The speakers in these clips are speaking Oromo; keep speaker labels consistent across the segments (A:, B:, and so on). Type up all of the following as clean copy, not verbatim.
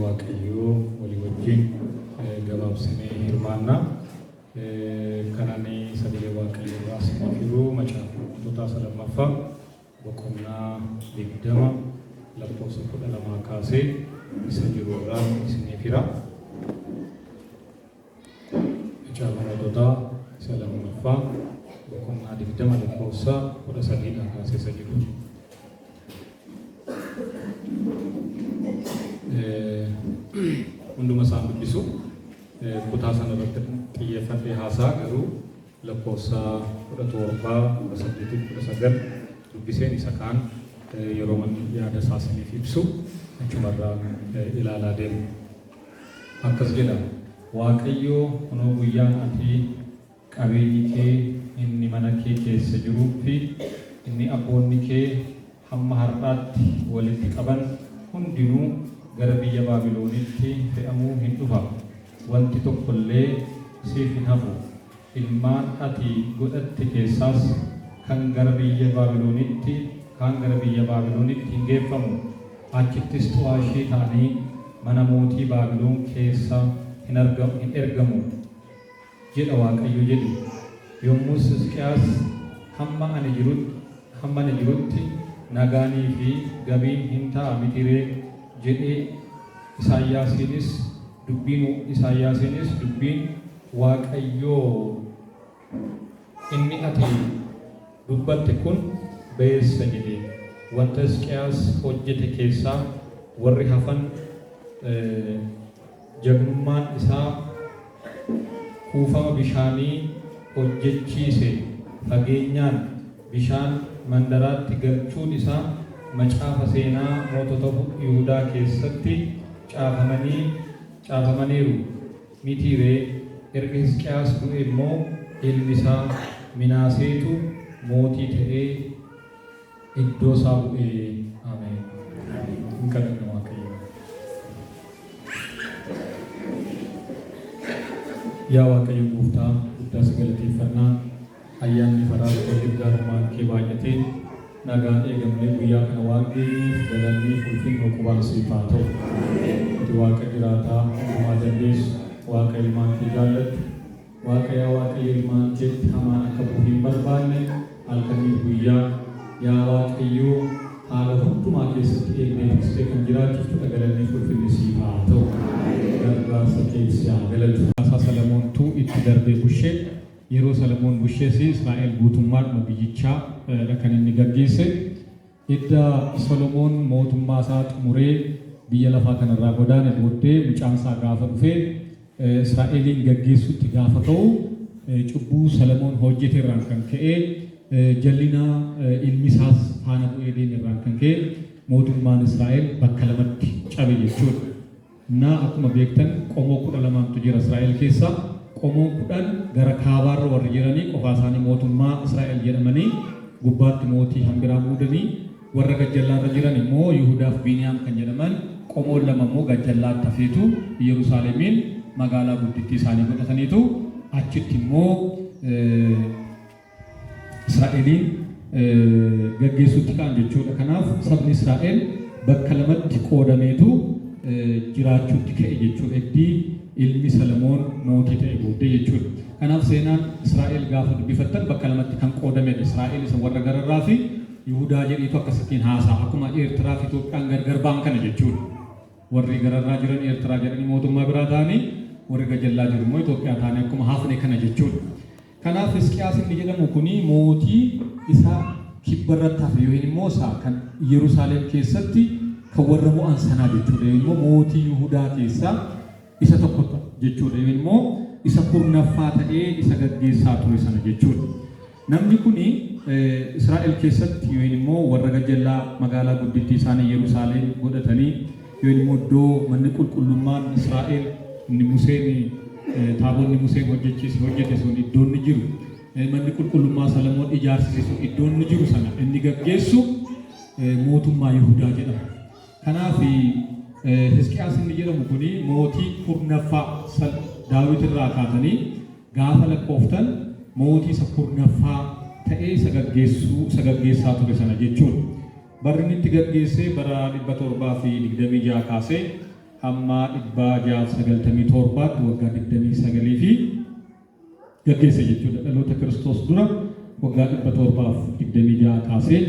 A: Waaqayyoo walii wajjin gabaabsinee hirmaanna. Kan ani sagalee Waaqayyoo irraa isiniif hiru Macaafa Moototaa isa lammaffaa boqonnaa 20 lakkoofsa 12 kaasee isa jiru irraa isiniif hira. Macaafa Moototaa isa lammaffaa boqonnaa 20 lakkoofsa 13 dhaa kaasee isa jiru. Hunduma isaan dubbisu kutaa sana irratti xiyyeeffadhee haasaa garuu lakkoofsa 17, 18, 19 dubbiseen isa kaan yeroo yaada isaa isiniif ibsu achumarraa ilaalaa deemu. Akkas jedha, Waaqayyo, Kunoo guyyaan ati qabeenyi kee inni mana kee keessa jiruu fi inni abboonni kee hamma har'aatti walitti qaban hundinuu gara biyya Baabilonitti fe'amuu hin dhufa, wanti tokko illee siif hin hafu, ilmaan ati godhatte keessaas kan gara biyya Baabilonitti kaan gara biyya Baabilonitti hin geeffamu, achittis xu'aashii ta'anii mana mootii Baabilon keessa hin ergamu jedha Waaqayyo jedhe. Yommus Hisqiyaas, Hamma ani hamma ani jirutti nagaanii fi gabiin hin ta'a mitii ree? jedhee Isaayyaasiinis dubbiin Isaayyaasiinis dubbiin Waaqayyoo inni ati dubbatte kun ba'eessa jedhe. Wanta Hisqiyaas hojjete keessaa warri hafan, jagnummaan isaa kuufama bishaanii hojjechiise, fageenyaan bishaan mandaraatti galchuun isaa macaafa seenaa mootota Yihudaa keessatti caafamanii caafamaniiru mitii ree? Erga Hisqiyaas du'ee immoo ilmi isaa Minaaseetu mootii ta'ee iddoo isaa bu'e. Ameen. Hin kadhanna Waaqayyoon. Yaa Waaqayyo Gooftaa guddaa si galateeffannaa ayyaanni faraarri keetiif gaarummaan kee baay'atee nagaan eegamnee guyyaa kana waan geenyeef galanniif ulfinni uqubaan siif haa ta'u. Ati Waaqa jiraataa hundumaa dandeessu, Waaqa ilmaan kee jaallattu, Waaqa yaa Waaqayyo ilmaan keetti hamaan akka bu'u hin barbaanne halkaniif guyyaa yaa Waaqayyo haala hundumaa keessatti eegdee tiksitee kan jiraachiftudha galanniif ulfinni siif haa ta'u. Gargaarsa keef si haa galatu. Isaa Salamoontu itti darbee bushe. Yeroo Salamoon bushes Israa'el guutummaadhuma biyyichaa dha kan inni gaggeesse. Edda Solomoon mootummaa isaa xumuree biyya lafaa kana irraa godaane booddee mucaan isaa gaafa dhufee Israa'eliin gaggeessuutti gaafa ka'u cubbuu Salamoon hojjete irraan kan ka'e jallina ilmi isaas faana bu'ee deeme irraan kan ka'e mootummaan Israa'el bakka lamatti cabe jechuudha. Na akkuma beektan qomoo 12tu jira Israa'el keessa. Qomoon 10 gara kaabaarra warri jiranii qofaa isaanii mootummaa Israa'el jedhamanii gubbaatti mootii hanbiraa muudanii warra gajjallaarra jiran immoo Yihudaaf Biiniyaam kan jedhaman qomoon lama immoo gajjallaatti hafeetu Yerusaalemiin magaalaa guddittii isaanii godhataniitu achitti immoo Israa'eliin gaggeessuutti ka'an jechuudha. Kanaaf sabni Israa'el bakka lamatti qoodameetu jiraachuutti ka'e jechuudha. Eddii ilmi Salamoon mootii ta'e booddee jechuudha. Kanaaf seenaan Israa'el gaafa dubbifattan bakka lamatti kan qoodamedha. Israa'el isa warra gararraa fi Yihudaa jedheetu akkasittiin haasa'a. Akkuma Eertiraa fi Itoophiyaan gargar ba'an kana jechuudha. Warri gararraa jiran Eertiraa jedhanii mootummaa biraa ta'anii warri gajallaa jiru immoo Itoophiyaa ta'anii akkuma hafne kana jechuudha. Kanaaf Hisqiyaas inni jedhamu kun mootii isa kibba irratti hafe yookiin immoo isa kan Yerusaalem keessatti kan warra mo'an sanaa jechuudha. Yookiin immoo mootii Yihudaa keessaa isa tokko jechuudha. Yookiin immoo isa kurnaffaa ta'ee isa gaggeessaa ture sana jechuudha. Namni kun Israa'el keessatti yookiin immoo warra gajjallaa magaalaa guddittii isaanii Yerusaalem godhatanii yookiin immoo iddoo manni qulqullummaan Israa'el inni Museen taabonni Museen hojjechiise hojjete sun iddoo inni jiru manni qulqullummaa Salamoon ijaarsise sun iddoo inni jiru sana inni gaggeessu mootummaa Yihudaa jedhama. Kanaaf Hisqiyaas inni jedhamu kun mootii kurnaffaa Daawit irraa kaatanii gaafa lakkooftan mootii isa kurnaffaa ta'ee isa gaggeessuu isa gaggeessaa ture sana jechuudha. Barri inni itti gaggeesse bara 726 kaasee hamma 697tti waggaa 29 fi gaggeesse jechuudha. Dhaloota Kiristoos dura waggaa 726 kaasee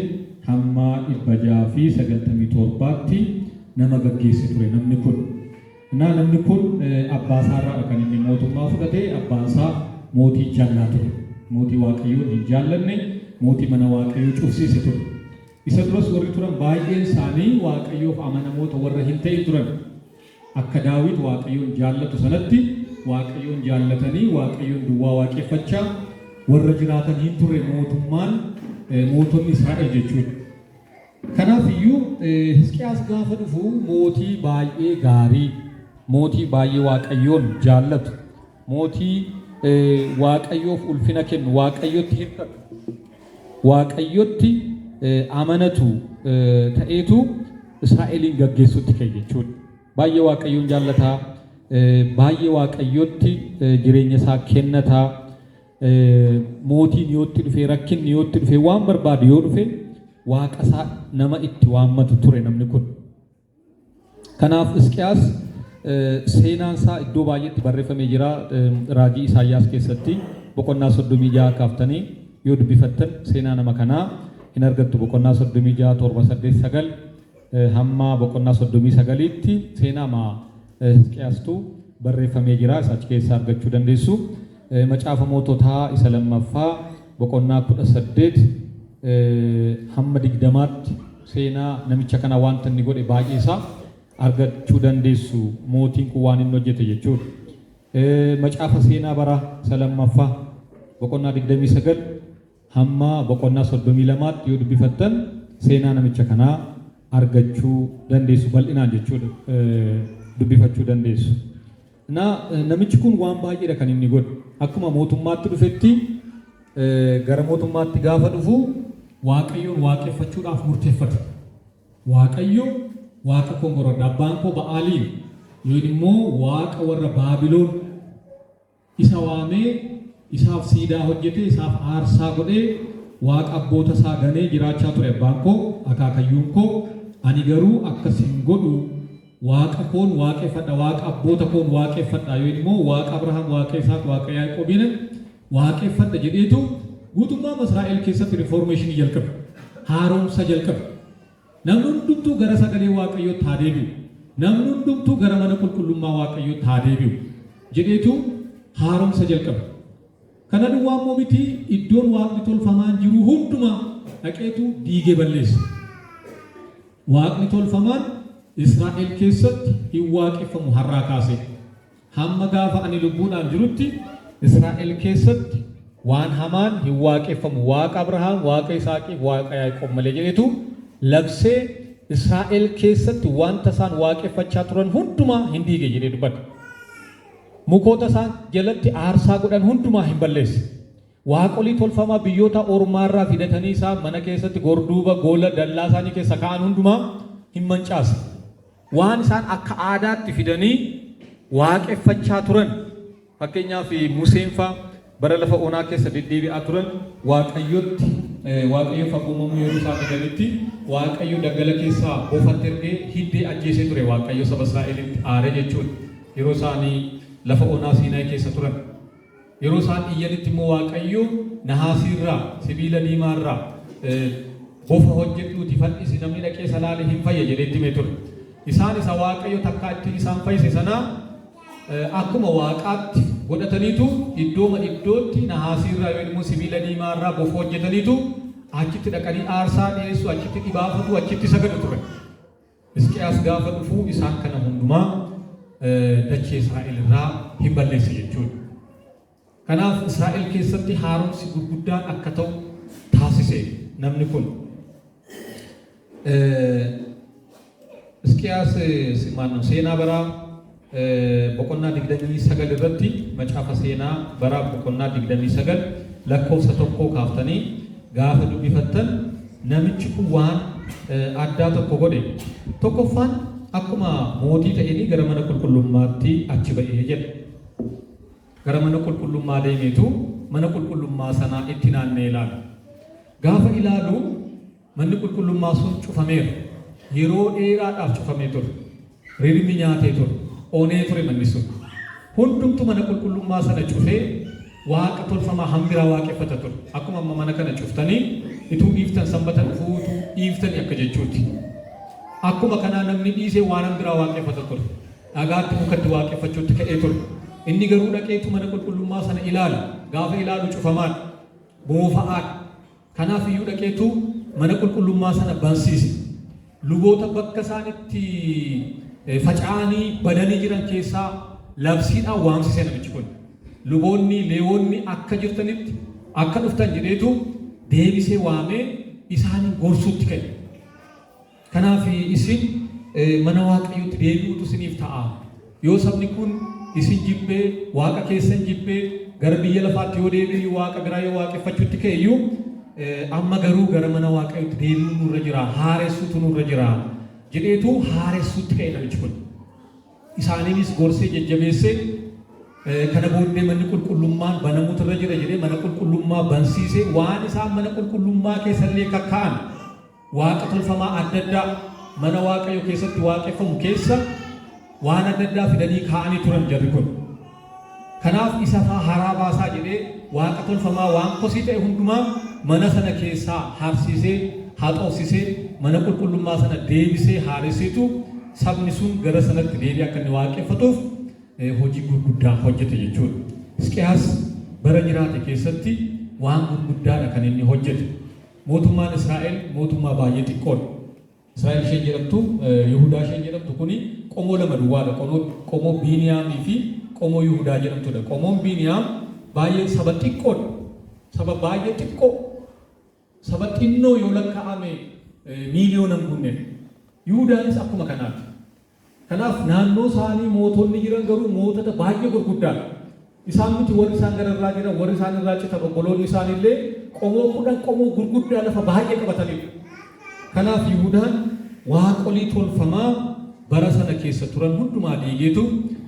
A: hamma 697tti nama gaggeesse ture namni kun. Innaa namni kun abbaa isaarraadha kan inni mootummaa fudhate. Abbaan isaa mootii jallaa ture. Mootii Waaqayyoon hin jaallanne, mootii mana Waaqayyoo cufsiise ture. Isa duras warri turan baay'een isaanii Waaqayyoof amanamoota warra hin ta'in turan. Akka Daawit Waaqayyoon jaallatu sanatti Waaqayyoon jaallatanii Waaqayyoon duwwaa waaqeffachaa warra jiraatan hin turre mootummaan mootonni Israa'el jechuudha. Kanaaf iyyuu Hisqiyaas gaafa dhufu mootii baay'ee gaarii, mootii baay'ee Waaqayyoon jaallatu, mootii Waaqayyoof ulfina kennu, Waaqayyotti hirkatu, Waaqayyotti amanatu ta'eetu Israa'eliin gaggeessutti ka'e jechuudha. Baay'ee Waaqayyoon jaallataa, baay'ee Waaqayyotti jireenya isaa kennataa, mootiin yootti dhufe, rakkinni yootti dhufe, waan barbaadu yoo dhufe Waaqa isaa nama itti waammatu ture namni kun. Kanaaf Hisqiyaas seenaan isaa iddoo baay'eetti barreeffamee jira. Raajii Isaayyaas keessatti boqonnaa 36 kaaftanii yoo dubbifattan seenaa nama kanaa hin argattu. Boqonnaa 36, 7, 8, 9 hamma boqonnaa 39tti seenaa Hisqiyaastu barreeffamee jira. Isa achi keessaa argachuu dandeessu. Macaafa Moototaa isa lammaffaa boqonnaa 18 hamma 20tti seenaa namicha kanaa wanta inni godhe baay'ee isaa argachuu dandeessu, mootiin kun waan inni hojjete jechuudha. Macaafa seenaa baraa isa lammaffaa boqonnaa 29 hamma boqonnaa 32tti yoo dubbifattan seenaa namicha kanaa argachuu dandeessu bal'inaan jechuudha, dubbifachuu dandeessu. Na namichi kun waan baay'eedha kan inni godhe. Akkuma mootummaatti dhufetti, gara mootummaatti gaafa dhufu Waaqayyoon waaqeffachuudhaaf murteeffate. Waaqayyo Waaqa koon gorodha. Abbaan koo Ba'aaliin yookiin immoo waaqa warra Baabiloon isa waamee, isaaf siidaa hojjetee, isaaf aarsaa godhee, waaqa abboota isaa ganee jiraachaa ture abbaan koo, akaakayyuun koo. Ani garuu akkas hin godhu, Waaqa koon waaqeffadha, Waaqa abboota koon waaqeffadha yookiin immoo Waaqa Abrahaam, Waaqa Isaaq, Waaqa Yaaqoobiin waaqeffadha jedheetu guutummaa Israa'el keessatti reformation jalqabe, haaromsa jalqabe. Namni hundumtuu gara sagalee Waaqayyootti haa deebi'u. Namni hundumtuu gara mana qulqullummaa Waaqayyootti haa deebi'u jedheetu haaromsa jalqabe. Kana duwwaa immoo miti, iddoon waaqni tolfamaan jiru hundumaa dhaqeetu diigee balleesse. Waaqni tolfamaan Israa'el keessatti hin waaqeffamu har'aa kaasee. Hamma gaafa ani lubbuudhaan jirutti Israa'el keessatti waan hamaan hin waaqeffamu, Waaqa Abrahaam, Waaqa Yisaaqiif Waaqa Yaaqoob malee jedheetu labsee, Israa'el keessatti wanta isaan waaqeffachaa turan hundumaa hin diige jedhee dubbata. Mukoota isaan jalatti aarsaa godhan hundumaa hin balleesse. Waaqolii tolfamaa biyyoota ormaarraa fidatanii isaan mana keessatti gorduuba, gola, dallaa isaanii keessa kaa'an hundumaa hin mancaase. Waan isaan akka aadaatti fidanii waaqeffachaa turan, fakkeenyaaf Museen faa bara lafa onaa keessa deddeebi'aa turan, Waaqayyotti Waaqayyoof abboomamuu yeroo isaan didanitti Waaqayyo daggala keessaa bofatti ergee hiddee ajjeesee ture. Waaqayyo saba Israa'elitti aare jechuudha yeroo isaanii lafa onaa Siinaay keessa turan. Yeroo isaan iyyanitti immoo Waaqayyo nahaasiirraa, sibiila diimaarraa bofa hojjedhuuti fan'isi, namni dhaqee isa laale hin fayya jedhee itti himee ture. Isaan isa Waaqayyo takkaa ittiin isaan fayyise sanaa akkuma waaqaatti godhataniitu iddooma iddootti nahaasiirraa yookiin immoo sibiila diimaarraa bofa hojjetaniitu achitti dhaqanii aarsaa dhiyeessu, achitti dhibaafatu, achitti sagadu ture. Hisqiyaas gaafa dhufu isaan kana hundumaa dachee Israa'el irraa hin balleesse jechuudha. Kanaaf Israa'el keessatti haaromsi gurguddaan akka ta'u taasise namni kun. Hisqiyaas seenaa baraa boqonnaa 29 irratti, macaafa seenaa baraa boqonnaa 29 lakkoofsa 1 kaaftanii gaafa dubbifattan namichi kun waan addaa tokko godhe. Tokkoffaan, akkuma mootii ta'eenii gara mana qulqullummaatti achi ba'ee jedha. Gara mana qulqullummaa deemeetu mana qulqullummaa sanaa itti naanna'ee ilaala. Gaafa ilaalu manni qulqullummaa sun cufameera. Yeroo dheeraadhaaf cufamee ture. Rirmi nyaatee ture. Onee ture manni sun. Hundumtu mana qulqullummaa sana cufee waaqa tolfamaa hambiraa waaqeffata ture. Akkuma amma mana kana cuftanii ituu dhiiftan sanbata dhufuu utuu dhiiftanii akka jechuuti. Akkuma kanaa namni dhiisee waan hambiraa waaqeffata ture. Dhagaatti mukatti waaqeffachuutti ka'ee ture. Inni garuu dhaqeetu mana qulqullummaa sana ilaala. Gaafa ilaalu cufamaadha. Moofa'aadha. Kanaaf iyyuu dhaqeetu mana qulqullummaa sana bansiise. Luboota bakka isaan itti faca'anii badanii jiran keessaa labsiidhaan waamsise namichi kun. Luboonni, Leewonni akka jirtanitti akka dhuftan jedheetu deebisee waamee isaaniin gorsuutti ka'e. Kanaaf isin mana Waaqayyootti deebi'uutu isiniif ta'a. Yoo sabni kun isin jibbee, Waaqa keessan jibbee, gara biyya lafaatti yoo deebi'e iyyuu, Waaqa biraa yoo waaqeffachuutti ka'e iyyuu, amma garuu gara mana Waaqayyootti deebi'uun nurra jira, haaressuutu nurra jira jedheetu haaressuutti ka'e namichi kun. Isaaniinis gorsee jajjabeessee kana booddee manni qulqullummaan banamuutu irra jira jedhee mana qulqullummaa bansiisee waan isaan mana qulqullummaa keessallee kakkaa'an Waaqa tolfamaa adda addaa mana Waaqayyo keessatti waaqeffamu keessa waan adda addaa fidanii kaa'anii turan jarri kun. Kanaaf isa faa haraa baasaa jedhee waaqa tolfamaa waan kosii ta'e hundumaa mana sana keessaa harsiisee, haxoofsisee, mana qulqullummaa sana deebisee haaresseetu sabni sun gara sanatti deebi'ee akka inni waaqeffatuuf hojii gurguddaa hojjete jechuudha. Hisqiyaas bara jiraate keessatti waan gurguddaadha kan inni hojjete. Mootummaan Israa'el mootummaa baay'ee xiqqoodha. Israa'el isheen jedhamtu, Yihudaa isheen jedhamtu kuni qomoo lama duwwaadha. Qomoo Biiniyaamii fi qomoo Yihudaa jedhamtudha. Qomoon Biiniyaam baay'ee saba xiqqoodha. Saba baay'ee xiqqoo. Saba xinnoo yoo lakkaa'ame miiliyoona hin guunnedha. Yihudaanis akkuma kanaati. Kanaaf naannoo isaanii mootonni jiran garuu mootota baay'ee gurguddaadha. Isaan miti warri isaan gararraa jiran, warri isaan irraa citan obboloonni isaanii illee qomoo 10 qomoo gurguddaa lafa baay'ee qabatanidha. Kanaaf Yihudaan waaqolii tolfamaa bara sana keessa turan hundumaa diigeetu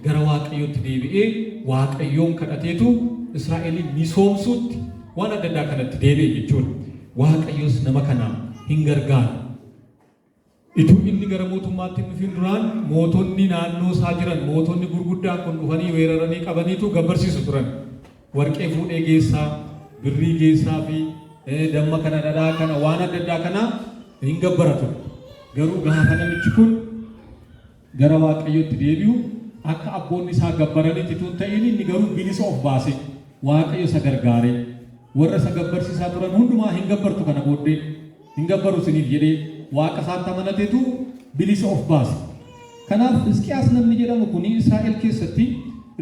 A: gara Waaqayyootti deebi'ee Waaqayyoon kadhateetu Israa'eliin misoomsuutti waan adda addaa kanatti deebi'e jechuudha. Waaqayyos nama kana hin gargaara. Ituu inni gara mootummaatti hin dhufin duraan mootonni naannoo isaa jiran, mootonni gurguddaan kun dhufanii weeraranii qabaniitu gabbarsiisu turan. Warqee fuudhee geessaa, birrii geessaa fi damma kana, dhadhaa kana, waan adda addaa kana hin gabbara ture. Garuu gaafa namichi kun gara Waaqayyootti deebi'u akka abboonni isaa gabbaranitti utuu hin ta'in inni garuu bilisa of baase. Waaqayyo isa gargaaree warra isa gabbarsiisaa turan hundumaa hin gabbartu kana booddee hin gabbaru isiniif jedhee Waaqa isaatti amanatetu bilisa of baase. Kanaaf Hisqiyaas namni jedhamu kun Israa'el keessatti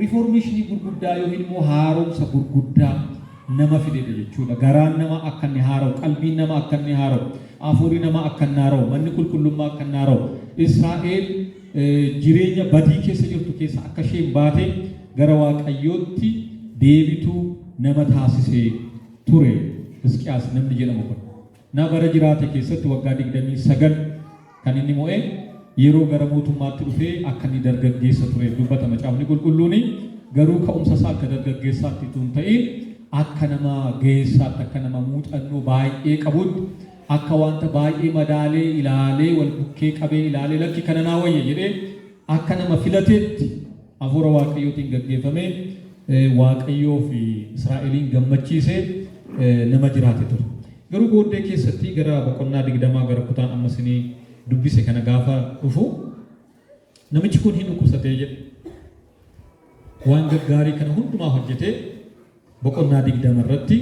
A: riiformeeshinii gurguddaa yookiin immoo haaromsa gurguddaa nama fidedha jechuudha. Garaan namaa akka inni haara'u, qalbiin namaa akka inni haara'u, hafuurri namaa akka inni haara'u, manni qulqullummaa akka inni haara'u, Israa'el jireenya badii keessa jirtu keessa akka isheen baate gara Waaqayyootti deebitu nama taasise ture Hisqiyaas namni jedhamu kun. Na bara jiraate keessatti waggaa 29 kan inni mo'e yeroo gara mootummaatti dhufee akka inni dargaggeessa ture dubbata macaafni qulqulluuni. Garuu ka'umsa isaa akka dargaggeessaatti utuu hin ta'in akka nama ga'eessaatti, akka nama muuxannoo baay'ee qabutti, akka wanta baay'ee madaalee ilaalee wal bukkee qabee ilaalee lakki kana naa wayya jedhee akka nama filateetti hafuura Waaqayyootiin gaggeeffamee Waaqayyoo fi Israa'eliin gammachiisee nama jiraate ture. Garuu booddee keessatti gara boqonnaa 20 gara kutaan amma isinii dubbise kana gaafa dhufu namichi kun hin dhukkubsatee jedhe. Waan gaggaarii kana hundumaa hojjetee boqonnaa 20 irratti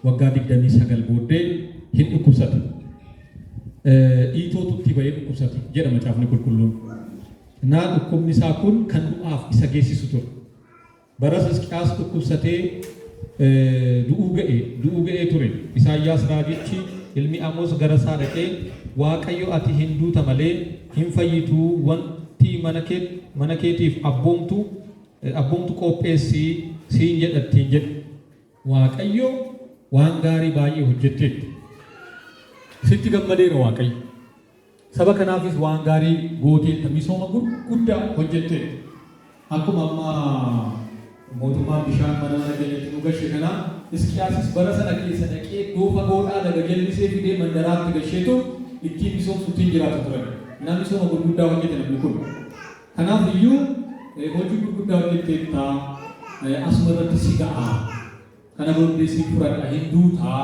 A: waggaa 29 booddee hin dhukkubsate. Dhiitootu itti ba'ee dhukkubsate jedha macaafni qulqulluun. Naa dhukkubni isaa kun kan du'aaf isa geessisu ture. Baras Hisqiyaas dhukkubsatee du'uu ga'e du'uu ga'ee ture. Isaayyaas raajichi ilmi Amoos gara isaa dhaqee, Waaqayyo ati hin duuta malee hin fayyituu wanti mana kee mana keetiif abboomtu abboomtu qoopheessi siin jedha ittiin jedhe. Waaqayyo waan gaarii baay'ee hojjetteetta. Sitti gammadeera Waaqayyo. Saba kanaafis waan gaarii gooteetta, misooma gurguddaa hojjetteetta. Akkuma amma mootummaan bishaan mana mana keenyatti nu gashe kana, Hisqiyaasis bara sana keessa dhaqee iddoo fagoodhaa laga jallisee fidee mandaraatti gasheetu ittiin misoomsu ittiin jiraatu turan. Kanaaf misooma gurguddaa hojjete namni kun. Kanaaf iyyuu hojii gurguddaa hojjetteetta, asuma irratti si ga'a. Kana booddee si fudhadha, hin duutaa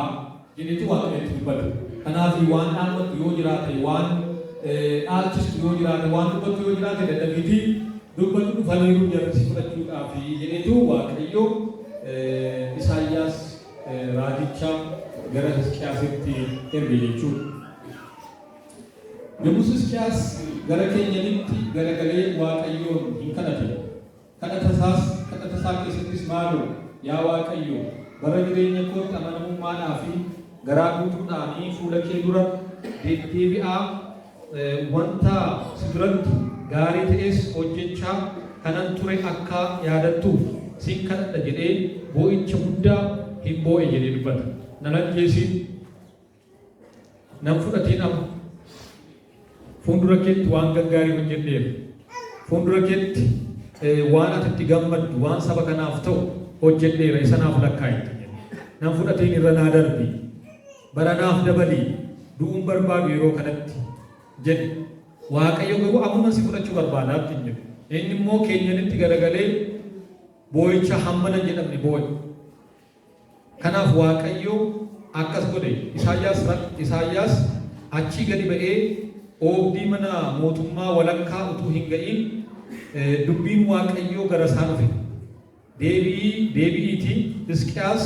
A: jedheetu Waaqayyotti dubbate. Kanaaf waan dhaammattu yoo jiraate, waan dhaalchistu yoo jiraate, waan dubbattu yoo jiraate daddafiitii dubbadhu, dhufaniiru jarri si fudhachuudhaaf jedheetu Waaqayyo Isaayyaas raajicha gara Hisqiyaasitti erge jechuudha. Yommus Hisqiyaas gara keenyanitti garagalee Waaqayyoon in kadhate. Kadhata isaas kadhata isaa keessattis Maaloo, yaa Waaqayyo, bara jireenya kootti amanamummaadhaa fi garaa guutuudhaan fuula kee dura deddeebi'aa, wanta si duratti gaarii ta'es hojjechaa kanan ture akka yaadattuuf sin kadhadha jedhee boo'icha guddaa in boo'e jedhee dubbata. Nan ajjeesin! Nan fudhatiin amma. Fuundura keetti waan gaggaarii hojjedheera. Fuundura keetti waan ati itti gammaddu, waan saba kanaaf ta'u hojjedheera, isa naaf lakkaa'i itti jedhe. Nan fudhatiin irra naa darbi. Bara naaf dabali. Du'uun barbaadu yeroo kanatti jedhe. Waaqayyo garuu ammuma si fudhachuu barbaada ittiin jedhe. Inni immoo keenyanitti garagalee boo'icha hammana hin jedhamne boo'e. Kanaaf Waaqayyo akkas godhe, Isaayyaas Isaayyaas achii gadi ba'ee oobdii mana mootummaa walakkaa utuu hin ga'in dubbiin Waaqayyoo gara isaa dhufe. Deebi'ii deebi'iitii Hisqiyaas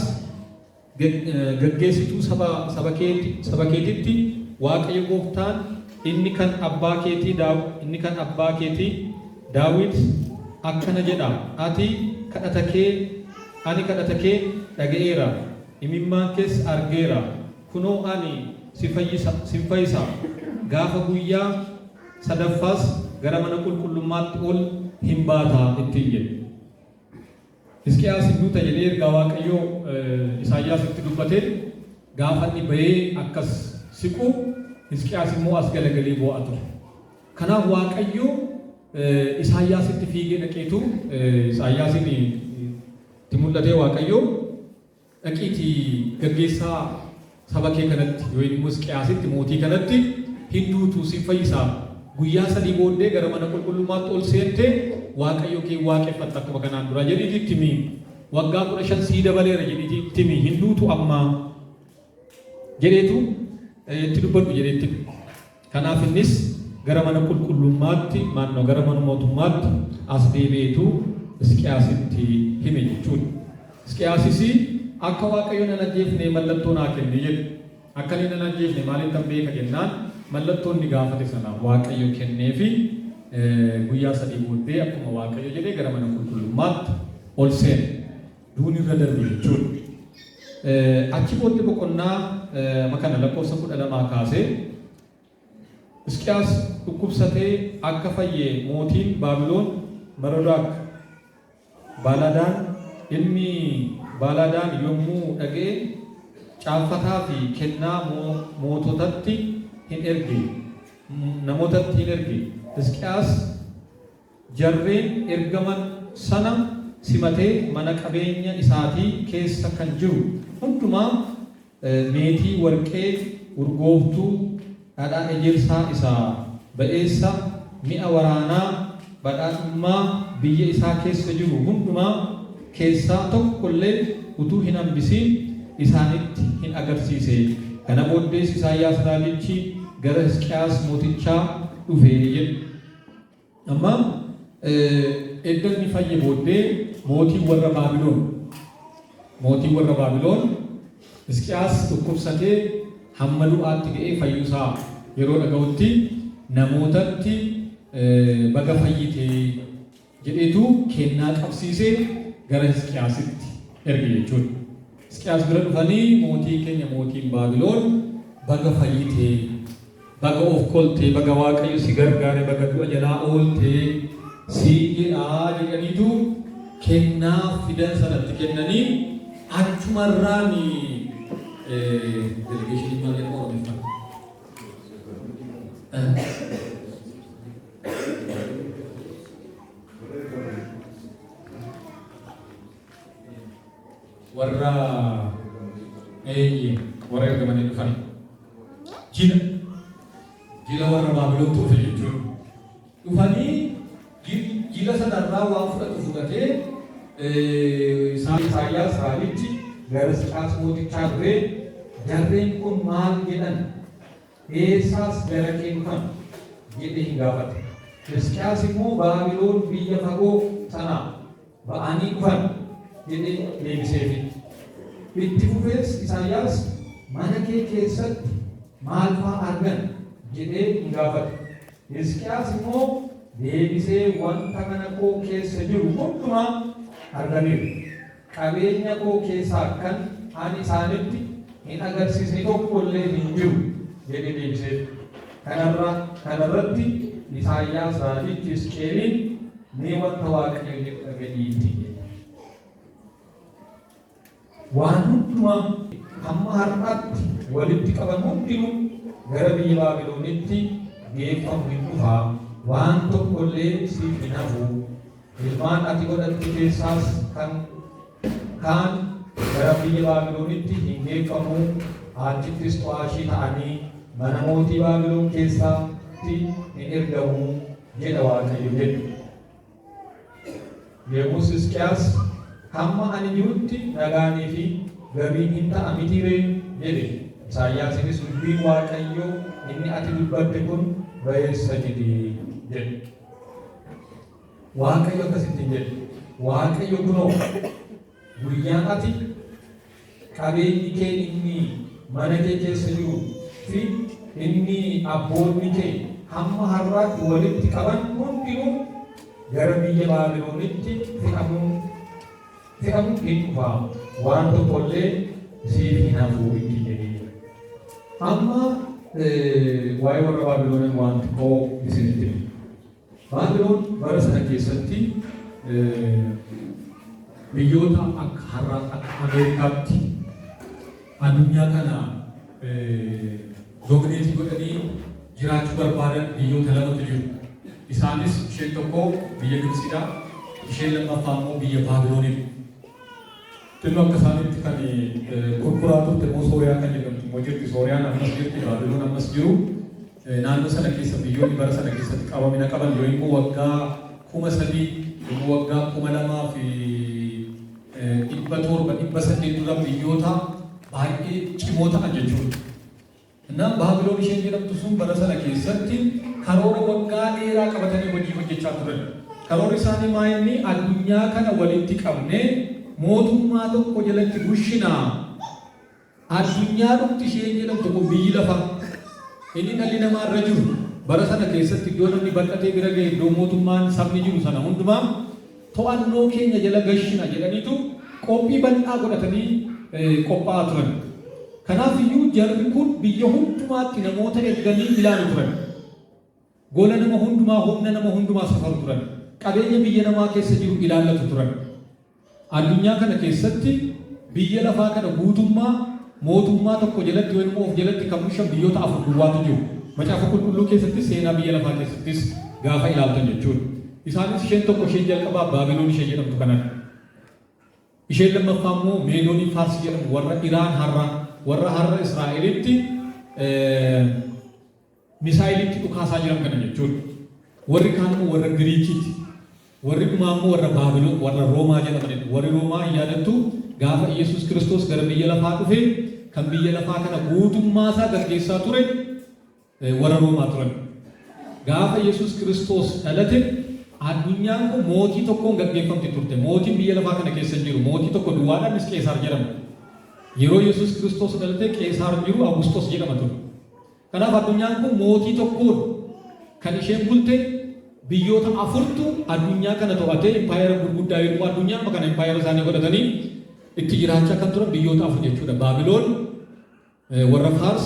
A: gaggeessituu saba saba keeti saba keetitti Waaqayyo gooftaan inni kan abbaa keetii inni kan abbaa keetii Daawit akkana jedha, Ati kadhata kee Ani kadhata kee dhaga'eera, imimmaan kees argeera, kunoo ani si fayyisa, sin fayyisa, gaafa guyyaa sadaffaas gara mana qulqullummaatti ol hin baata ittiin jedhe. Hisqiyaas hin duuta jedhee ergaa Waaqayyoo Isaayyaasitti dubbate, gaafa inni ba'ee akkas siqu Hisqiyaas immoo as galagalee boo'a ture. Kanaaf Waaqayyo Isaayyaasitti fiigee dhaqeetu Isaayyaasiin itti mul'atee Waaqayyo dhaqiitii gaggeessaa saba kee kanatti yookiin immoo Hisqiyaasitti mootii kanatti hin duutu sin fayyisaa guyyaa 3 booddee gara mana qulqullummaatti ol seentee Waaqayyo kee waaqeffatta akkuma kanaan duraa jedhiitii itti himi waggaa 15 sii dabaleera jedhiitii itti himi hin duutu ammaa jedheetu itti dubbadhu jedhee itti hime. Kanaaf innis gara mana qulqullummaatti, maannoo gara mana mootummaatti as deebi'eetu Hisqiyaasitti hime jechuudha. Hisqiyaasis akka Waaqayyo nan ajjeefne mallattoo naa kenne jedhe. Akka inni nan ajjeefne maalittan beeka jennaan mallattoo inni gaafate sana Waaqayyo kenneefi guyyaa 3 booddee akkuma Waaqayyo jedhe gara mana qulqullummaatti ol seene. Duuni irra darbe jechuudha. Achi booddee boqonnaa kana lakkoofsa 12 kaasee Hisqiyaas dhukkubsatee akka fayye mootiin Baabilon Merodaak Baaladaan ilmi Baaladaan yommuu dhaga'e caaffataa fi kennaa moototatti hin erge namootatti hin erge. Hisqiyaas Jarreen ergaman sana simatee mana qabeenya isaatii keessa kan jiru hundumaa, meetii, warqee, urgooftuu, dhadhaa ejersaa isa ba'eessa, mi'a waraanaa, badhaadhummaa biyya isaa keessa jiru hundumaa keessaa tokko illee utuu hin hambisiin isaanitti in agarsiise. Kana booddees Isaayyaas raajichi gara Hisqiyaas mootichaa dhufe jedhe. Amma edda inni fayye booddee mootiin warra Baabilon mootiin warra Baabilon Hisqiyaas dhukkubsatee hamma du'aatti ga'ee fayyuusaa yeroo dhaga'utti namootatti baga fayyite jedheetu kennaa qabsiisee gara Hisqiyaasitti erge jechuudha. Hisqiyaas bira dhufanii mootiin keenya mootiin Baabiloon baga fayyite, baga of kolte, baga Waaqayyo si gargaare, baga du'a jalaa oolte siin jedha jedhaniitu kennaa fidan sanatti kennanii achumarraan delegeeshinii maal jedhama Oromiffaan? Warra eeyyee warra ergamanii dhufan jila jila warra Baabilontu dhufe jechuudha. Dhufanii jilli kanarraa waan fudhatu fudhatee Isaayyaas raajichi gara Hisqiyaas mootichaa dhufee, Jarreen kun maal jedhan? Eessaas gara kee dhufan? jedhee in gaafate. Hisqiyaas immoo, Baabilon biyya fagoo sanaa ba'anii dhufan jedhee deebiseefi. Itti fufees Isaayyaas, Mana kee keessatti maal faa argan? jedhee in gaafate. Hisqiyaas immoo deebisee, Wanta mana koo keessa jiru hundumaa arganiiru, qabeenya koo keessaa kan ani isaanitti hin agarsiisne tokko illee hin jiru jedhee deebiseef. Kana Kana irratti Isaayyaas raajichi Hisqi'eliin, Mee wanta Waaqayyo jedhu dhaga'i ittiin jedhe. Waan hundumaa hamma har'aatti walitti qaban hundinuu gara biyya Baabilonitti geeffamu in dhufa, waan tokko illee siif hin hafu, ilmaan ati godhatte keessaas kan kaan gara biyya Baabilonitti in geeffamu, achittis xu'aashii ta'anii mana mootii Baabilon keessatti in ergamu jedha Waaqayyo jedhe. Yommus Hisqiyaas, Hamma ani jirutti nagaanii fi gabiin in ta'a mitii ree? jedhe. Isaayyaasiinis, Dubbiin Waaqayyoo inni ati dubbatte kun ba'eessa jedhi jedhe. Waaqayyo akkas ittiin jedhe, Waaqayyo kunoo, guyyaan ati qabeenyi kee inni mana kee keessa jiruu fi inni abboonni kee hamma har'aatti walitti qaban hundinuu gara biyya Baabilonitti fe'amu in dhufa, waan tokko illee siif hin hafu ittiin jedhe. Amma waa'ee warra Baabiloniin waan xiqqoo isinitti hima. Baabilon bara sana keessatti biyyoota akka har'a akka Ameerikaatti addunyaa kana dominate godhanii jiraachuu barbaadan biyyoota lamatu jiru. Isaanis isheen tokko biyya Gibxiidha. Isheen lammaffaa immoo biyya Baabiloonidha. Xinnoo akka isaaniitti kan kurkuraa turte immoo Sooriyaa kan jedhamtu immoo jirti. Sooriyaan ammas jirti, Baabiloon ammas jiru. Naannoo sana keessa biyyoonni bara sana keessatti qabamina qaban yoo immoo waggaa 3000 immoo waggaa 2700, 800 dura biyyoota baay'ee cimoo ta'an jechuudha. Innaan Baabiloon isheen jedhamtu sun bara sana keessatti karoora waggaa dheeraa qabatanii hojii hojjechaa turan. Karoorri isaanii maa inni addunyaa kana walitti qabnee mootummaa tokko jalatti bushinaa. Addunyaa dhumti isheen jedhamtu kun biyyi lafaa inni dhalli namaa irra jiru bara sana keessatti iddoo namni bal'atee bira ga'e iddoo mootummaan sabni jiru sana hundumaa to'annoo keenya jala gashina jedhaniitu qophii bal'aa godhatanii qophaa'aa turan. Kanaaf iyyuu jarri kun biyya hundumaatti namoota erganii ilaalu turan. Gola nama hundumaa, humna nama hundumaa safaru turan. Qabeenya biyya namaa keessa jiru ilaallatu turan. Addunyaa kana keessatti biyya lafaa kana guutummaa mootummaa tokko jalatti yookiin immoo of jalatti kan bulchan biyyoota afur duwwaatu jiru. Macaafa Qulqulluu keessattis seenaa biyya lafaa keessattis gaafa ilaaltan jechuudha. Isaanis isheen tokko isheen jalqabaa Baabiloon ishee jedhamtu kanadha. Isheen lammaffaa immoo Meedoonii Faarsi jedhamu warra Iraan har'a warra har'a Israa'elitti misaayilitti dhukaasaa jiran kana jechuudha. Warri kaan immoo warra Giriikiiti. Warri dhumaa immoo warra Baabiloon, warra Roomaa jedhamanidha. Warri Roomaa hin yaadattu gaafa Iyyasuus Kiristoos gara biyya lafaa dhufe kan biyya lafaa kana guutummaa isaa gaggeessaa ture warra Roomaa turan. Gaafa Iyyasuus Kiristoos dhalate addunyaan kun mootii tokkoon gaggeeffamti turte. Mootiin biyya lafaa kana keessa hin jiru. Mootii tokko duwwaadhaan innis Qeesaar jedhama. Yeroo Iyyasuus Kiristoos dhalate Qeesaar hin jiru, Awugusxoos jedhama ture. Kanaaf addunyaan kun mootii tokkoon kan isheen bulte biyyoota afurtu addunyaa kana to'atee impaayera gurguddaa yommuu addunyaa amma kana impaayera isaanii godhatanii itti jiraachaa kan turan biyyoota afur jechuudha. Baabiloon, warra Faars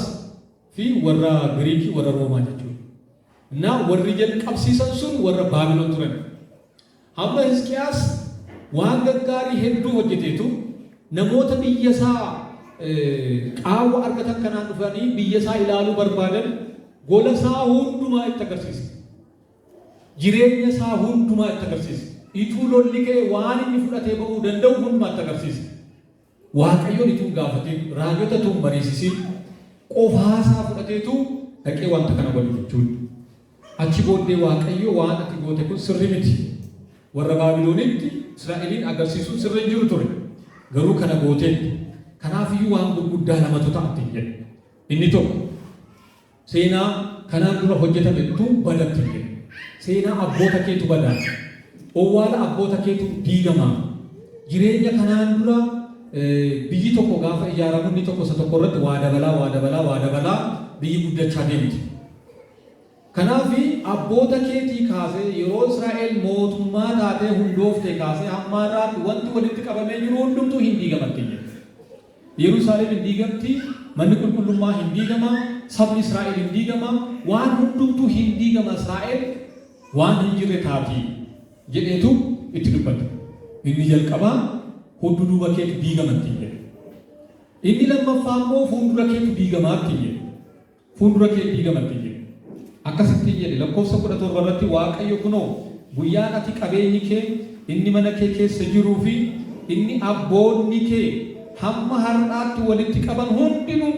A: fi warra Giriikii, warra Roomaa jechuudha. Innaa warri jalqabsiisan sun warra Baabiloon turan. Hamma Hisqiyaas waan gaggaarii hedduu hojjeteetu namoota biyya isaa qaawwa argatan kanaan dhufanii biyya isaa ilaaluu barbaadan gola isaa hundumaa itti agarsiise. Jireenya isaa hundumaa itti agarsiise. Ituu lolli ka'e waan inni fudhatee ba'uu danda'u hundumaa itti agarsiise. Waaqayyoon ituu hin gaafatin, raajota ituu hin mariisisin, qofaa isaa fudhateetu dhaqee wanta kana godhe jechuudha. Achi booddee Waaqayyo waan ati goote kun sirri miti. Warra Baabiloonitti Israa'eliin agarsiisuun sirra hin jiru ture. Garuu kana gooteetti. Kanaafiyyuu waan gurguddaa lamatu ta'a ittiin jedhe. Inni tokko seenaa kanaan dura hojjetametu bada ittiin jedhe. Seenaa abboota keetu bada. Owwaala abboota keetu diigama. Jireenya kanaan dura biyyi tokko gaafa ijaaramu inni tokko isa tokko irratti waa dabalaa, waa dabalaa, waa dabalaa biyyi guddachaa deemti. Kanaaf abboota keetii kaasee yeroo Israa'el mootummaa taatee hundoofte kaasee hamma har'aatti wanti walitti qabamee jiru hundumtuu hin diigama ittiin jedhe. Yerusaalem hin diigamti, manni qulqullummaa hin diigama, sabni Israa'el hin diigama, waan hundumtuu hin diigama, Israa'el waan hin jirre taati jedheetu itti dubbate. Inni jalqabaa huddu duuba keetu diigama ittiin jedhe. Inni lammaffaa immoo fuuldura keetu diigamaa ittiin jedhe. Fuuldura kee diigama ittiin jedhe. Akkasittiin jedhe lakkoofsa 17 irratti Waaqayyo kunoo guyyaan ati qabeenyi kee inni mana kee keessa jiruu fi inni abboonni kee hamma har'aatti walitti qaban hundinuu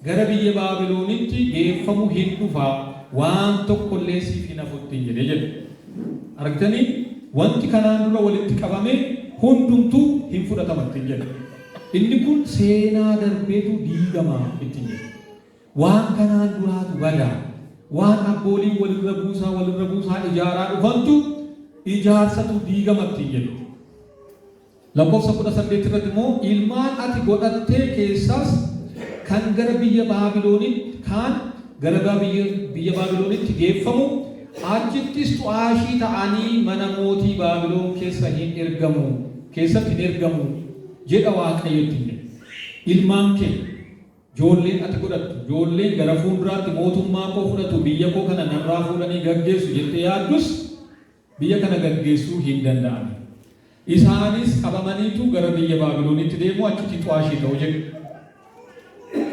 A: gara biyya Baabilonitti geeffamu hin dhufa, waan tokko illee siif hin hafu ittiin jedhe jedhe. Argitanii, wanti kanaan dura walitti qabame hundumtuu hin fudhatama ittiin jedhe. Inni kun seenaa darbeetu diigama ittiin jedhe. Waan kanaan duraatu bada. Waan abbooliin walirra buusaa walirra buusaa ijaaraa dhufantu ijaarsatu diigama ittiin jedhe. Lakkoofsa 18 irratti immoo ilmaan ati godhattee keessaas kan gara biyya Baabiloonitti kaan gara biyya Baabiloonitti geeffamu, achittis xu'aashii ta'anii mana mootii Baabiloon keessa hin ergamu keessatti hin ergamu jedha Waaqayyo ittiin jedhe. Ilmaan kee, ijoolleen ati godhattu, ijoolleen gara fuulduraatti mootummaa koo fudhatu, biyya koo kana narraa fuudhanii gaggeessu jettee yaaddus biyya kana gaggeessuu hin danda'an. Isaanis qabamaniitu gara biyya Baabiloonitti deemu, achitti xu'aashii ta'u jedhu.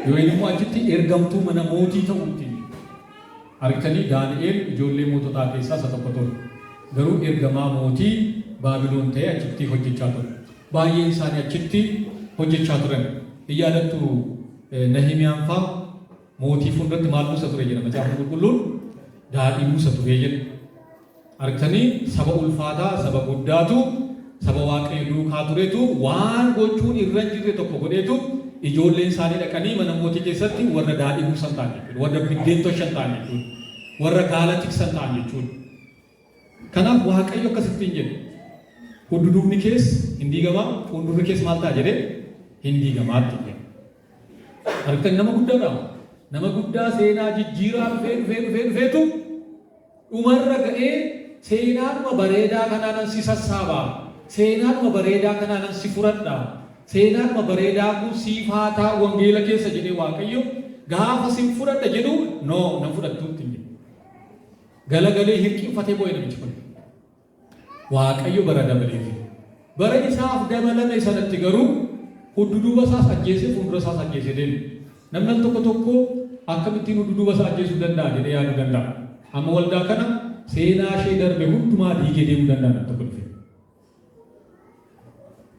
A: Yookiin immoo achitti ergamtuu mana mootii ta'uutti. Argitanii, Daani'el ijoollee moototaa keessaa isa tokko ture. Garuu ergamaa mootii Baabiloon ta'ee achitti hojjechaa ture. Baay'een isaanii achitti hojjechaa turan. Hin yaadattu, Nahimiyaan faa mootii fuulduratti maal buusa ture jedha Macaafni Qulqulluun? Daadhii buusa ture jedha. Argitanii, saba ulfaataa, saba guddaatu, saba Waaqayyo duukaa turetu waan gochuun irra hin jirre tokko godheetu ijoolleen isaanii dhaqanii mana mootii keessatti warra daadhii buusan ta'an jechuudha. Warra biddeen tolchan ta'an jechuudha. Warra gaala tiksan ta'an jechuudha. Kanaaf Waaqayyo akkasittiin jedhe. Hudduduubni kees hin diigamaa, fuuldurri kees maal ta'a jedhee? Hin diigamaatti jedhe. Argitanii, nama guddaadha. Nama guddaa seenaa jijjiiraa dhufee dhufee dhufee dhufeetu dhumarra ga'ee seenaadhuma bareedaa kanaanan si sassaaba. Seenaadhuma bareedaa kanaanan si furadha. Seenaadhuma bareedaa kun siif haa taa'u wangeela keessa jedhee Waaqayyo gaafa sin fudhadha jedhu, no, nan fudhattuutti hin jedhu. Galagalee hirqinfatee boo'e namichi kun. Waaqayyo bara dabaleefi. Bara isaaf dabalame sanatti garuu hudduduuba isaas ajjeesee fuuldura isaas ajjeesee deeme. Namni al tokko tokko akkamittiin hudduduuba isaa ajjeesuu danda'a jedhee yaaduu danda'a. Amma waldaa kana seenaa ishee darbe hundumaa diigee deemuu danda'a namni tokko dhufe.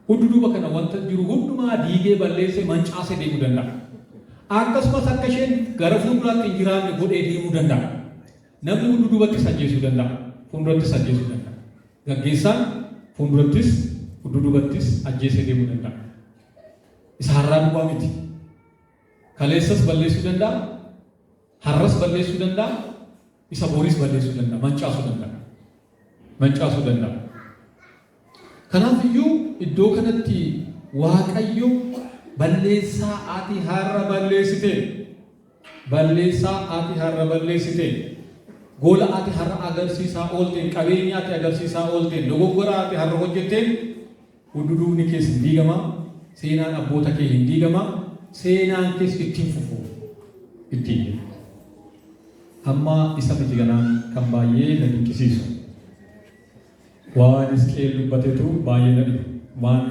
A: Hudduduuba kana wanta jiru hundumaa diigee balleessee mancaasee deemuu danda'a. Akkasumas akka isheen gara fuulduraatti hin jiraanne godhee deemuu danda'a. Namni hudduduubattis ajjeesuu danda'a. Fuuldurattis ajjeesuu danda'a. Gaggeessaan fuuldurattis hudduduubattis ajjeesee deemuu danda'a. Isa har'aa duwwaa miti. Kaleessas balleessuu danda'a. Har'as balleessuu danda'a. Isa boriis balleessuu danda'a. Mancaasuu danda'a. Mancaasuu danda'a. Kanaaf iyyuu iddoo kanatti Waaqayyo balleessaa ati har'a balleessite, balleessaa ati har'a balleessite, gola ati har'a agarsiisaa oolteen, qabeenya ati agarsiisaa oolteen, dogoggora ati har'a hojjetteen hudduduubni kees hin diigama, seenaan abboota kee hin diigama, seenaan kees ittiin fufu ittiin jedhu. Amma isa miti kanaan kan baay'ee na dinqisiisu. Waan Hisqi'eel dubbatetu baay'ee na dhiba. Waan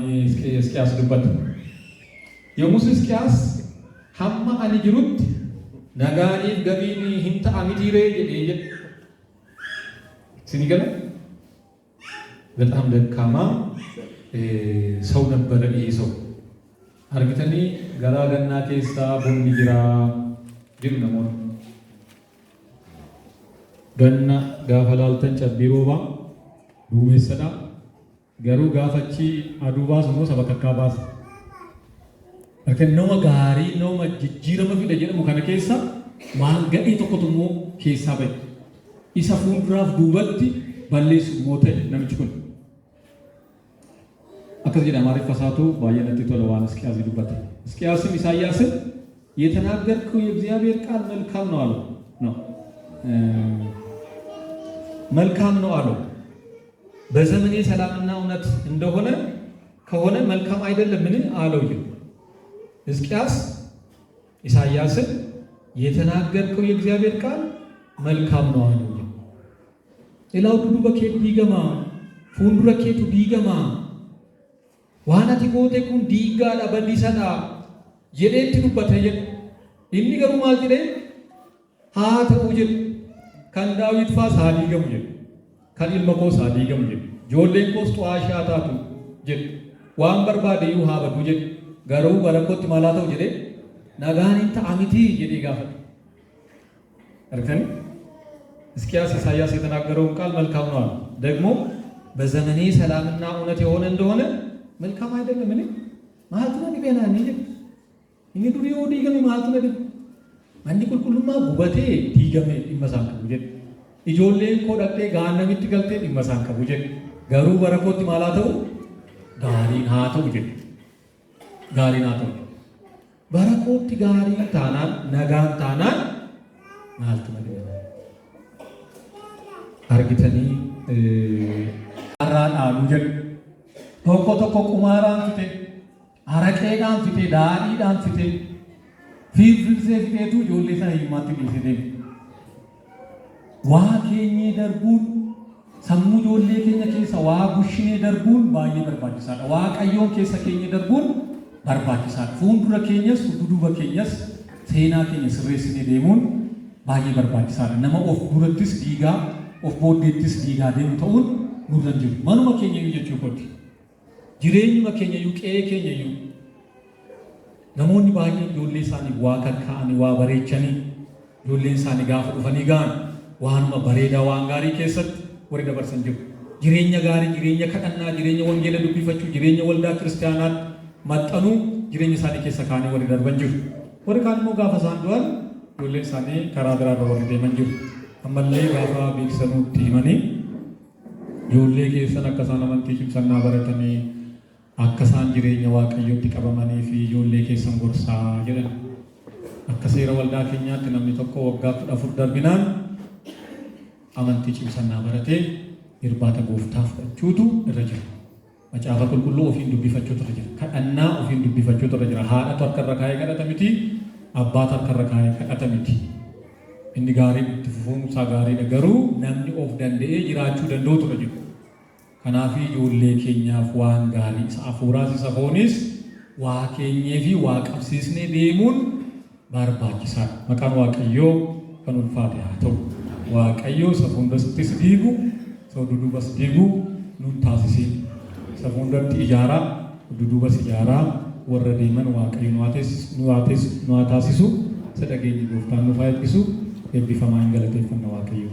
A: Hisqiyaas dubbate. Yommus Hisqiyaas hamma ani jirutti nagaaniif gabiin hin ta'a mitii ree jedhee jedhe. Isinii gala? በጣም ደካማ ሰው ነበረ ይሄ ሰው። Argitanii, garaa gannaa keessaa bonni jira jedhu namoonni. Ganna gaafa laaltan cabbii roobaa, duumessadha. Garuu gaafa achi aduu baasu immoo saba kakkaa baasa. Harka nama gaarii, nama jijjiirama fida jedhamu kana keessa waan gadhee tokkotu immoo keessaa bahe. Isa fuulduraaf duubatti balleessu immoo ta'e namichi kun. Akkas jedha, Amaariffa isaatu baay'ee natti tola waan Hisqiyaas dubbate. Hisqiyaaስም ኢሳይያስን የተናገርከው የእግዚአብሔር ቃል መልካም ነው አለው ነው መልካም ነው አለው። በዘመኔ ሰላምና እውነት እንደሆነ ከሆነ መልካም አይደለምን አለው ይል። ሕዝቅያስ ኢሳይያስን የተናገርከው የእግዚአብሔር ቃል መልካም ነው አለው ይል። Ilaa, duuba kee diigama, fuuldura keetu diigama, waan ati goote kun diigaadha, bal'isadha jedheetti dubbate jedhe. Inni garuu maal jedhee? Haa ta'u jedhe. Kan Daawit faas haa diigamu jedhe. Kan ilma koos haa diigamu jedhe. Ijoolleen koos xu'aashaa taatu jedhe. Waan barbaade iyyuu haa badu jedhe. Garuu bara kootti maal haa ta'u jedhee? Nagaan hin ta'a mitii jedhee gaafate. Argitanii? ሕዝቅያስ ኢሳይያስ የተናገረውን ቃል መልካም ነው አለ። ደግሞ በዘመኔ ሰላምና እውነት የሆነ እንደሆነ መልካም አይደለምን? Maaltu na dhibe naan jedhe. Inni durii yoo diigame maaltu na dhibe? Manni qulqullummaa gubatee diigame dhimma isaan qabu jedhe. Ijoolleen koo dhaqxee gaannamitti galtee dhimma isaan qabu jedhe. Garuu bara kootti maal haa ta'u? Gaariin haa ta'u jedhe. Gaariin haa ta'u. Bara kootti gaariin taanaan, nagaan taanaan maaltu na dhibe? Argitanii, har'aa dhaaluu jedhu. Tokko tokko qumaaraan fite, araqeedhaan fite, daadhiidhaan fite, fiifirsee fiteetu ijoollee sana hiyyummaatti dhiisee deema. Waa keenyee darbuun, sammuu ijoollee keenya keessa waa gushinee darbuun baay'ee barbaachisaadha. Waaqayyoon keessa keenya darbuun barbaachisaadha. Fuuldura keenyas, duuba keenyas seenaa keenya sirreessinee deemuun baay'ee barbaachisaadha. Nama of durattis diigaa, of booddeettis diigaa deemu ta'uun nurra hin jiru. Manuma keenya iyyuu jechuu kooti. Jireenyuma keenya iyyuu, qe'ee keenya iyyuu namoonni baay'een ijoollee isaanii waa kakkaa'anii, waa bareechanii, ijoolleen isaanii gaafa dhufanii ga'an waanuma bareedaa, waan gaarii keessatti warri dabarsan jiru. Jireenya gaarii, jireenya kadhannaa, jireenya wangeela dubbifachuu, jireenya waldaa kiristaanaatti maxxanuu jireenya isaanii keessa kaanii warri darban jiru. Warri kaan immoo gaafa isaan du'an ijoolleen isaanii karaa biraarra warri deeman jiru. Ammallee gaafa beeksisanuutti himanii, ijoollee keessan akka isaan amantii cimsannaa baratanii, akka isaan jireenya Waaqayyootti qabamanii fi ijoollee keessan gorsaa jedhan. Akka seera waldaa keenyaatti namni tokko waggaa 14 darbinaan amantii cimsannaa baratee irbaata gooftaa fudhachuutu irra jira. Macaafa qulqulluu ofiin dubbifachuutu irra jira. Kadhannaa ofiin dubbifachuutu irra jira. Haadhatu harka irra kaa'ee kadhata miti, abbaatu harka irra kaa'ee kadhata miti. Inni gaariin itti fufuun isaa gaariidha, garuu namni of danda'ee jiraachuu danda'utu irra jiru. Kanaaf ijoollee keenyaaf waan gaarii isa hafuuraas isa foonis waa keenyee fi waa qabsiisnee deemuun barbaachisaadha. Maqaan Waaqayyoo kan ulfaate haa ta'u. Waaqayyoo isa fuuldurattis diigu, isa duubas diigu nun taasisin. Isa fuulduratti ijaaraa, duubas ijaaraa warra deeman Waaqayyo nu haa taasisu. Isa dhageenyi gooftaan nuuf haa eebbisu. Eebbifamaa, hin galateeffanna Waaqayyo.